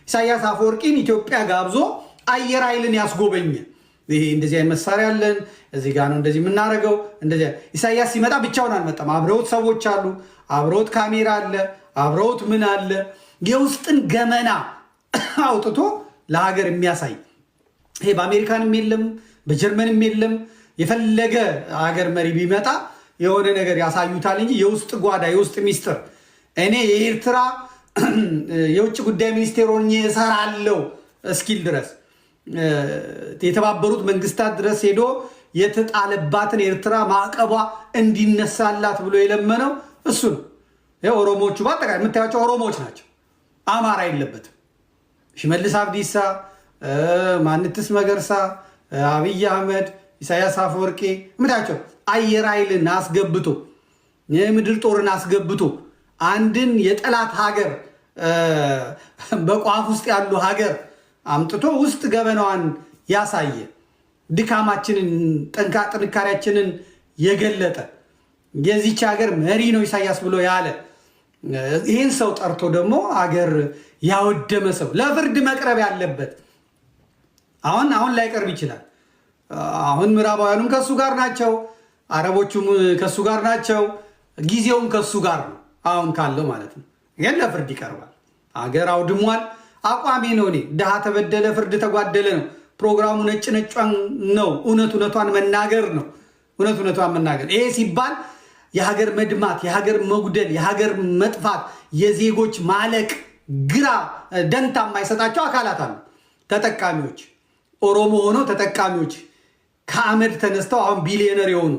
ኢሳያስ አፈወርቂን ኢትዮጵያ ጋብዞ አየር ኃይልን ያስጎበኘ፣ ይሄ እንደዚህ አይነት መሳሪያ አለን፣ እዚህ ጋር ነው እንደዚህ የምናደርገው። እንደዚህ ኢሳያስ ሲመጣ ብቻውን አልመጣም። አብረውት ሰዎች አሉ፣ አብረውት ካሜራ አለ፣ አብረውት ምን አለ። የውስጥን ገመና አውጥቶ ለሀገር የሚያሳይ ይሄ በአሜሪካንም የለም፣ በጀርመንም የለም። የፈለገ ሀገር መሪ ቢመጣ የሆነ ነገር ያሳዩታል እንጂ የውስጥ ጓዳ፣ የውስጥ ሚስጥር፣ እኔ የኤርትራ የውጭ ጉዳይ ሚኒስቴር ሆኜ እሰራለሁ እስኪል ድረስ፣ የተባበሩት መንግስታት ድረስ ሄዶ የተጣለባትን ኤርትራ ማዕቀቧ እንዲነሳላት ብሎ የለመነው እሱ ነው። ኦሮሞዎቹ በአጠቃላይ የምታያቸው ኦሮሞዎች ናቸው። አማራ የለበትም። ሽመልስ አብዲሳ፣ ማንትስ መገርሳ፣ አብይ አህመድ፣ ኢሳያስ አፈወርቄ የምታያቸው አየር ኃይልን አስገብቶ፣ የምድር ጦርን አስገብቶ፣ አንድን የጠላት ሀገር፣ በቋፍ ውስጥ ያሉ ሀገር አምጥቶ ውስጥ ገበናዋን ያሳየ፣ ድካማችንን ጥንካሬያችንን የገለጠ፣ የዚች ሀገር መሪ ነው ኢሳያስ ብሎ ያለ፣ ይህን ሰው ጠርቶ ደግሞ ሀገር ያወደመ ሰው ለፍርድ መቅረብ ያለበት አሁን አሁን ላይቀርብ ይችላል። አሁን ምዕራባውያኑም ከሱ ጋር ናቸው፣ አረቦቹም ከሱ ጋር ናቸው። ጊዜውም ከሱ ጋር ነው አሁን ካለው ማለት ነው። ግን ለፍርድ ይቀርባል። አገር አውድሟል። አቋሜ ነው። እኔ ድሃ ተበደለ፣ ፍርድ ተጓደለ ነው ፕሮግራሙ። ነጭ ነጯን ነው፣ እውነት እውነቷን መናገር ነው። እውነት እውነቷን መናገር። ይሄ ሲባል የሀገር መድማት፣ የሀገር መጉደል፣ የሀገር መጥፋት፣ የዜጎች ማለቅ ግራ ደንታ የማይሰጣቸው አካላት አሉ። ተጠቃሚዎች፣ ኦሮሞ ሆነው ተጠቃሚዎች፣ ከአመድ ተነስተው አሁን ቢሊዮነር የሆኑ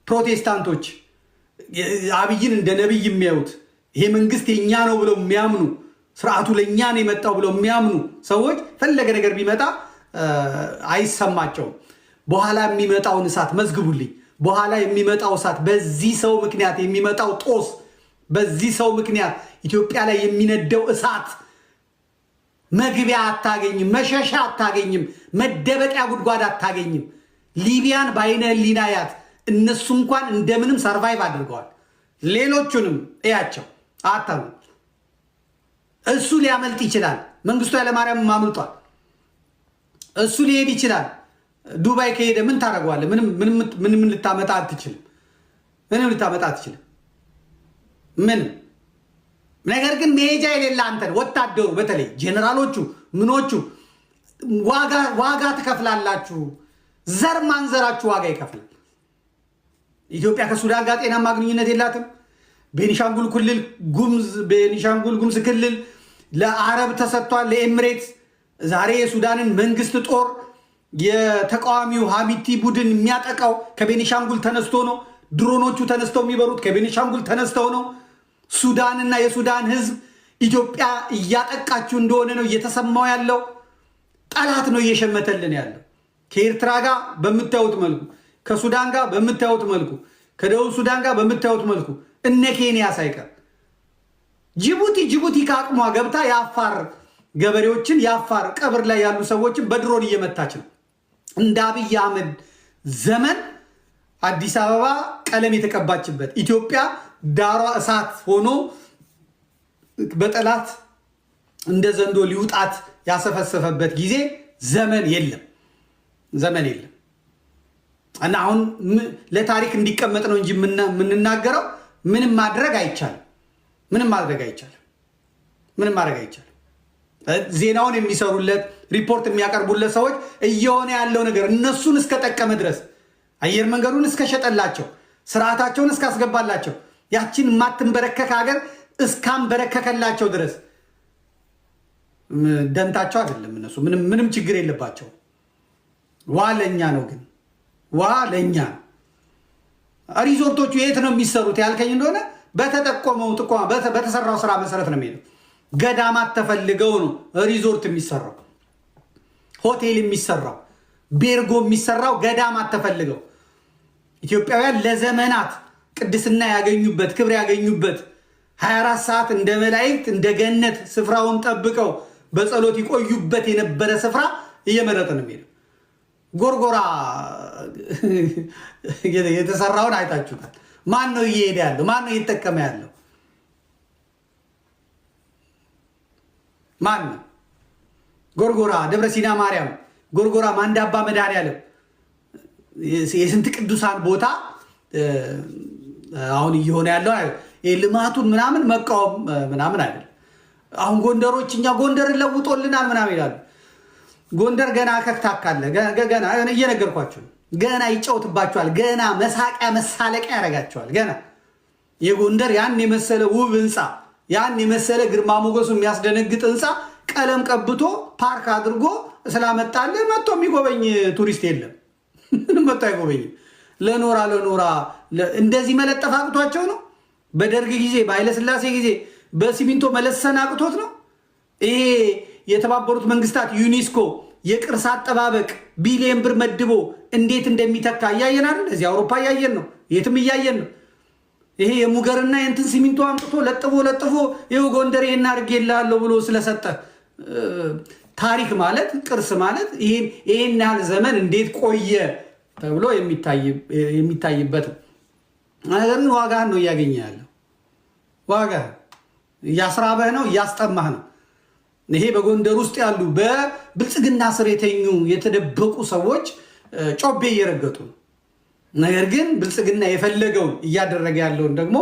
ፕሮቴስታንቶች፣ አብይን እንደ ነቢይ የሚያዩት፣ ይሄ መንግስት የኛ ነው ብለው የሚያምኑ፣ ስርዓቱ ለእኛ ነው የመጣው ብለው የሚያምኑ ሰዎች ፈለገ ነገር ቢመጣ አይሰማቸውም። በኋላ የሚመጣውን እሳት መዝግቡልኝ። በኋላ የሚመጣው እሳት፣ በዚህ ሰው ምክንያት የሚመጣው ጦስ፣ በዚህ ሰው ምክንያት ኢትዮጵያ ላይ የሚነደው እሳት መግቢያ አታገኝም፣ መሸሻ አታገኝም፣ መደበቂያ ጉድጓድ አታገኝም። ሊቢያን በአይነ ህሊና ያት። እነሱ እንኳን እንደምንም survive አድርገዋል። ሌሎቹንም እያቸው አታሉ። እሱ ሊያመልጥ ይችላል። መንግስቱ ኃይለማርያም አምልጧል። እሱ ሊሄድ ይችላል። ዱባይ ከሄደ ምን ታደርገዋለህ? ምንም ልታመጣ አትችልም። ምንም ልታመጣ አትችልም። ምንም ነገር ግን መሄጃ የሌለ አንተን ወታደሩ፣ በተለይ ጄኔራሎቹ ምኖቹ ዋጋ ትከፍላላችሁ። ዘር ማንዘራችሁ ዋጋ ይከፍላል። ኢትዮጵያ ከሱዳን ጋር ጤናማ ግንኙነት የላትም። ቤኒሻንጉል ክልል ጉምዝ ቤኒሻንጉል ጉምዝ ክልል ለአረብ ተሰጥቷል፣ ለኤምሬትስ። ዛሬ የሱዳንን መንግስት ጦር የተቃዋሚው ሀሚቲ ቡድን የሚያጠቃው ከቤኒሻንጉል ተነስቶ ነው። ድሮኖቹ ተነስተው የሚበሩት ከቤኒሻንጉል ተነስተው ነው። ሱዳንና የሱዳን ህዝብ ኢትዮጵያ እያጠቃችው እንደሆነ ነው እየተሰማው ያለው። ጠላት ነው እየሸመተልን ያለው። ከኤርትራ ጋር በምታዩት መልኩ፣ ከሱዳን ጋር በምታዩት መልኩ፣ ከደቡብ ሱዳን ጋር በምታዩት መልኩ፣ እነ ኬንያ ሳይቀር፣ ጅቡቲ ከአቅሟ ገብታ የአፋር ገበሬዎችን፣ የአፋር ቀብር ላይ ያሉ ሰዎችን በድሮን እየመታች ነው። እንደ አብይ አህመድ ዘመን አዲስ አበባ ቀለም የተቀባችበት፣ ኢትዮጵያ ዳሯ እሳት ሆኖ በጠላት እንደ ዘንዶ ሊውጣት ያሰፈሰፈበት ጊዜ ዘመን የለም፣ ዘመን የለም። እና አሁን ለታሪክ እንዲቀመጥ ነው እንጂ የምንናገረው ምንም ማድረግ አይቻልም። ምንም ማድረግ አይቻልም። ምንም ማድረግ አይቻልም። ዜናውን የሚሰሩለት፣ ሪፖርት የሚያቀርቡለት ሰዎች እየሆነ ያለው ነገር እነሱን እስከጠቀመ ድረስ፣ አየር መንገዱን እስከሸጠላቸው፣ ስርዓታቸውን እስካስገባላቸው፣ ያችን የማትንበረከክ ሀገር እስካንበረከከላቸው ድረስ ደንታቸው አይደለም። እነሱ ምንም ችግር የለባቸው። ዋ ለእኛ ነው፣ ግን ዋ ለእኛ ነው። ሪዞርቶቹ የት ነው የሚሰሩት ያልከኝ እንደሆነ በተጠቆመው ጥቆማ፣ በተሰራው ስራ መሰረት ነው የሚሄደው። ገዳማት ተፈልገው ነው ሪዞርት የሚሰራው፣ ሆቴል የሚሰራው፣ ቤርጎ የሚሰራው ገዳማት ተፈልገው፣ ኢትዮጵያውያን ለዘመናት ቅድስና ያገኙበት፣ ክብር ያገኙበት፣ 24 ሰዓት እንደ መላእክት እንደ ገነት ስፍራውን ጠብቀው በጸሎት ይቆዩበት የነበረ ስፍራ እየመረጠ ነው የሚሄደው። ጎርጎራ የተሰራውን አይታችሁታል። ማን ነው እየሄደ ያለው? ማን ነው እየተጠቀመ ያለው? ማን ነው? ጎርጎራ ደብረ ሲና ማርያም፣ ጎርጎራ ማንዳባ መድኃኔዓለም የስንት ቅዱሳን ቦታ አሁን እየሆነ ያለው ልማቱን ምናምን መቃወም ምናምን አይደለም። አሁን ጎንደሮች እኛ ጎንደርን ለውጦልናል ምናምን ይላሉ። ጎንደር ገና ከክታካለ ገና እየነገርኳቸው ገና ይጫወትባቸዋል። ገና መሳቂያ መሳለቂያ ያደርጋቸዋል። ገና የጎንደር ያን የመሰለ ውብ ህንፃ፣ ያን የመሰለ ግርማ ሞገሱ የሚያስደነግጥ ህንፃ ቀለም ቀብቶ ፓርክ አድርጎ ስላመጣልህ መጥቶ የሚጎበኝ ቱሪስት የለም። ምንም መጥቶ አይጎበኝም። ለኖራ ለኖራ እንደዚህ መለጠፍ አቅቷቸው ነው። በደርግ ጊዜ በኃይለስላሴ ጊዜ በሲሚንቶ መለሰን አቅቶት ነው። ይሄ የተባበሩት መንግስታት ዩኔስኮ የቅርስ አጠባበቅ ቢሊየን ብር መድቦ እንዴት እንደሚተካ እያየን አይደል? እዚህ አውሮፓ እያየን ነው፣ የትም እያየን ነው። ይሄ የሙገርና የእንትን ሲሚንቶ አምጥቶ ለጥፎ ለጥፎ ይኸው ጎንደር ይሄን አድርጌልሃለሁ ብሎ ስለሰጠ ታሪክ ማለት ቅርስ ማለት ይሄን ያህል ዘመን እንዴት ቆየ ተብሎ የሚታይበት ነው። ነገር ግን ዋጋህን ነው እያገኘ ያለው። ዋጋህን እያስራበህ ነው፣ እያስጠማህ ነው። ይሄ በጎንደር ውስጥ ያሉ በብልጽግና ስር የተኙ የተደበቁ ሰዎች ጮቤ እየረገጡ ነው። ነገር ግን ብልጽግና የፈለገውን እያደረገ ያለውን ደግሞ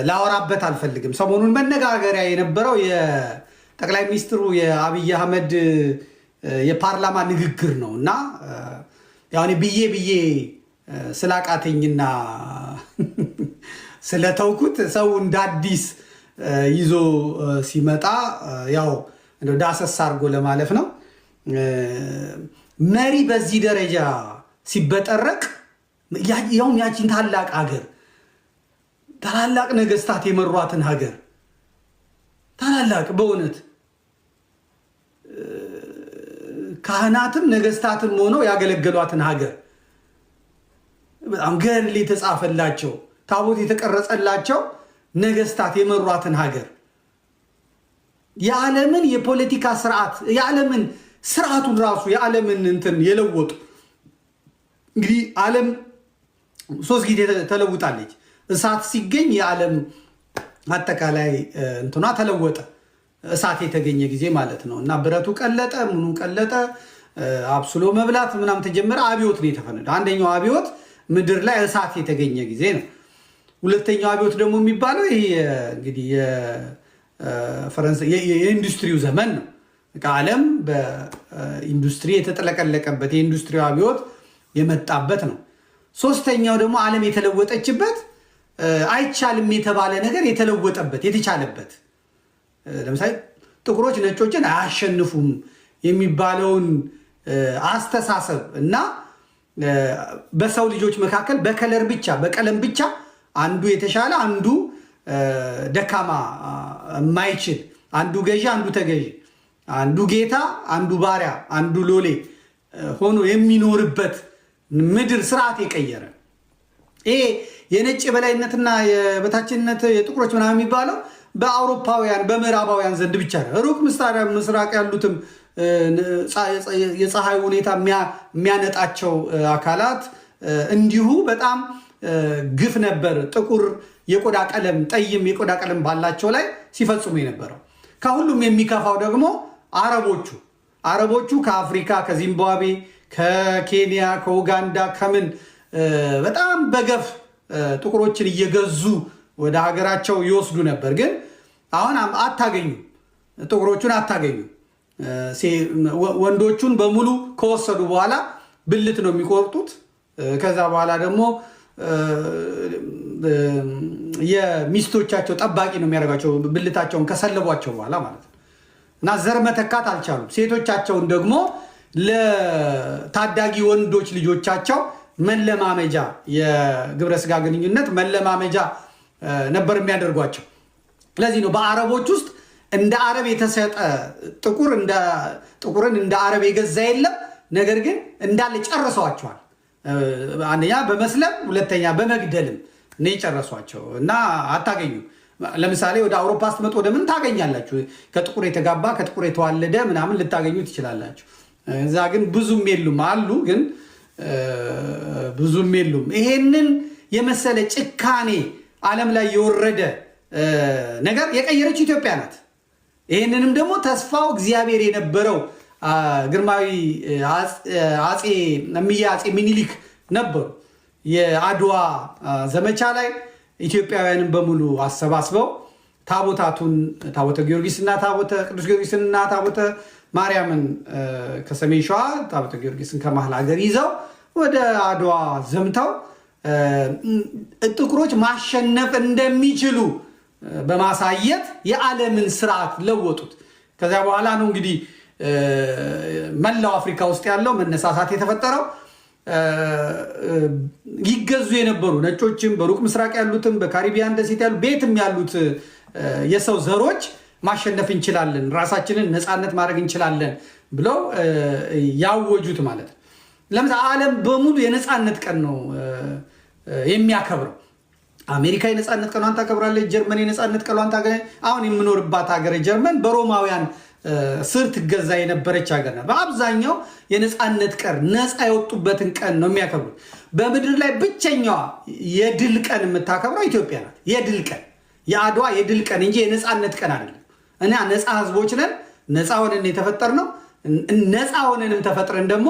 ላወራበት አልፈልግም። ሰሞኑን መነጋገሪያ የነበረው የጠቅላይ ሚኒስትሩ የአብይ አህመድ የፓርላማ ንግግር ነው እና ያው እኔ ብዬ ብዬ ስላቃተኝና ስለተውኩት ሰው እንደ አዲስ ይዞ ሲመጣ ያው ዳሰስ አድርጎ ለማለፍ ነው። መሪ በዚህ ደረጃ ሲበጠረቅ ያውም ያቺን ታላቅ ሀገር፣ ታላላቅ ነገስታት የመሯትን ሀገር፣ ታላላቅ በእውነት ካህናትም ነገስታትም ሆነው ያገለገሏትን ሀገር፣ በጣም ገድል የተጻፈላቸው፣ ታቦት የተቀረጸላቸው ነገስታት የመሯትን ሀገር፣ የዓለምን የፖለቲካ ስርዓት፣ የዓለምን ስርዓቱን ራሱ፣ የዓለምን እንትን የለወጡ። እንግዲህ ዓለም ሶስት ጊዜ ተለውጣለች። እሳት ሲገኝ የዓለም አጠቃላይ እንትኗ ተለወጠ። እሳት የተገኘ ጊዜ ማለት ነው። እና ብረቱ ቀለጠ፣ ምኑ ቀለጠ፣ አብስሎ መብላት ምናምን ተጀመረ። አብዮት ነው የተፈነደ። አንደኛው አብዮት ምድር ላይ እሳት የተገኘ ጊዜ ነው። ሁለተኛው አብዮት ደግሞ የሚባለው ይሄ እንግዲህ የኢንዱስትሪው ዘመን ነው። ዓለም በኢንዱስትሪ የተጠለቀለቀበት የኢንዱስትሪው አብዮት የመጣበት ነው። ሶስተኛው ደግሞ ዓለም የተለወጠችበት፣ አይቻልም የተባለ ነገር የተለወጠበት፣ የተቻለበት፣ ለምሳሌ ጥቁሮች ነጮችን አያሸንፉም የሚባለውን አስተሳሰብ እና በሰው ልጆች መካከል በ color ብቻ፣ በቀለም ብቻ አንዱ የተሻለ አንዱ ደካማ የማይችል፣ አንዱ ገዢ አንዱ ተገዢ፣ አንዱ ጌታ አንዱ ባሪያ፣ አንዱ ሎሌ ሆኖ የሚኖርበት ምድር ስርዓት የቀየረ፣ ይሄ የነጭ የበላይነትና የበታችነት የጥቁሮች ምናምን የሚባለው በአውሮፓውያን በምዕራባውያን ዘንድ ብቻ ነው። ሩቅ ምስራቅ ያሉትም የፀሐይ ሁኔታ የሚያነጣቸው አካላት እንዲሁ በጣም ግፍ ነበር። ጥቁር የቆዳ ቀለም፣ ጠይም የቆዳ ቀለም ባላቸው ላይ ሲፈጽሙ የነበረው። ከሁሉም የሚከፋው ደግሞ አረቦቹ ከአፍሪካ፣ ከዚምባብዌ፣ ከኬንያ፣ ከኡጋንዳ፣ ከምን በጣም በገፍ ጥቁሮችን እየገዙ ወደ ሀገራቸው ይወስዱ ነበር። ግን አሁን አታገኙ፣ ጥቁሮቹን አታገኙ። ወንዶቹን በሙሉ ከወሰዱ በኋላ ብልት ነው የሚቆርጡት። ከዛ በኋላ ደግሞ የሚስቶቻቸው ጠባቂ ነው የሚያደርጓቸው፣ ብልታቸውን ከሰለቧቸው በኋላ ማለት ነው። እና ዘር መተካት አልቻሉም። ሴቶቻቸውን ደግሞ ለታዳጊ ወንዶች ልጆቻቸው መለማመጃ፣ የግብረ ስጋ ግንኙነት መለማመጃ ነበር የሚያደርጓቸው። ለዚህ ነው በአረቦች ውስጥ እንደ አረብ የተሰጠ ጥቁር፣ ጥቁርን እንደ አረብ የገዛ የለም። ነገር ግን እንዳለ ጨርሰዋቸዋል። አንደኛ በመስለም፣ ሁለተኛ በመግደልም ነው የጨረሷቸው እና አታገኙም። ለምሳሌ ወደ አውሮፓ ስትመጡ ወደ ምን ታገኛላችሁ? ከጥቁር የተጋባ፣ ከጥቁር የተዋለደ ምናምን ልታገኙ ትችላላችሁ። እዛ ግን ብዙም የሉም፣ አሉ ግን ብዙም የሉም። ይሄንን የመሰለ ጭካኔ ዓለም ላይ የወረደ ነገር የቀየረች ኢትዮጵያ ናት። ይህንንም ደግሞ ተስፋው እግዚአብሔር የነበረው ግርማዊ አፄ እምዬ አፄ ሚኒሊክ ነበሩ። የአድዋ ዘመቻ ላይ ኢትዮጵያውያንን በሙሉ አሰባስበው ታቦታቱን ታቦተ ጊዮርጊስና ታቦተ ቅዱስ ጊዮርጊስንና ታቦተ ማርያምን ከሰሜን ሸዋ፣ ታቦተ ጊዮርጊስን ከመሀል ሀገር ይዘው ወደ አድዋ ዘምተው ጥቁሮች ማሸነፍ እንደሚችሉ በማሳየት የዓለምን ስርዓት ለወጡት። ከዚያ በኋላ ነው እንግዲህ መላው አፍሪካ ውስጥ ያለው መነሳሳት የተፈጠረው። ይገዙ የነበሩ ነጮችም፣ በሩቅ ምስራቅ ያሉትም፣ በካሪቢያን ደሴት ያሉ፣ ቤትም ያሉት የሰው ዘሮች ማሸነፍ እንችላለን፣ ራሳችንን ነፃነት ማድረግ እንችላለን ብለው ያወጁት ማለት ነው። ለምሳሌ ዓለም በሙሉ የነፃነት ቀን ነው የሚያከብረው። አሜሪካ የነፃነት ቀኗን ታከብራለች። ጀርመን የነፃነት ቀኗን ታከብራለች። አሁን የምኖርባት ሀገር ጀርመን በሮማውያን ስር ትገዛ የነበረች ሀገር ናት። በአብዛኛው የነፃነት ቀን፣ ነፃ የወጡበትን ቀን ነው የሚያከብሩት። በምድር ላይ ብቸኛዋ የድል ቀን የምታከብረው ኢትዮጵያ ናት። የድል ቀን፣ የአድዋ የድል ቀን እንጂ የነፃነት ቀን አይደለም። እና ነፃ ህዝቦች ነን። ነፃ ሆነን የተፈጠርነው፣ ነፃ ሆነንም ተፈጥረን ደግሞ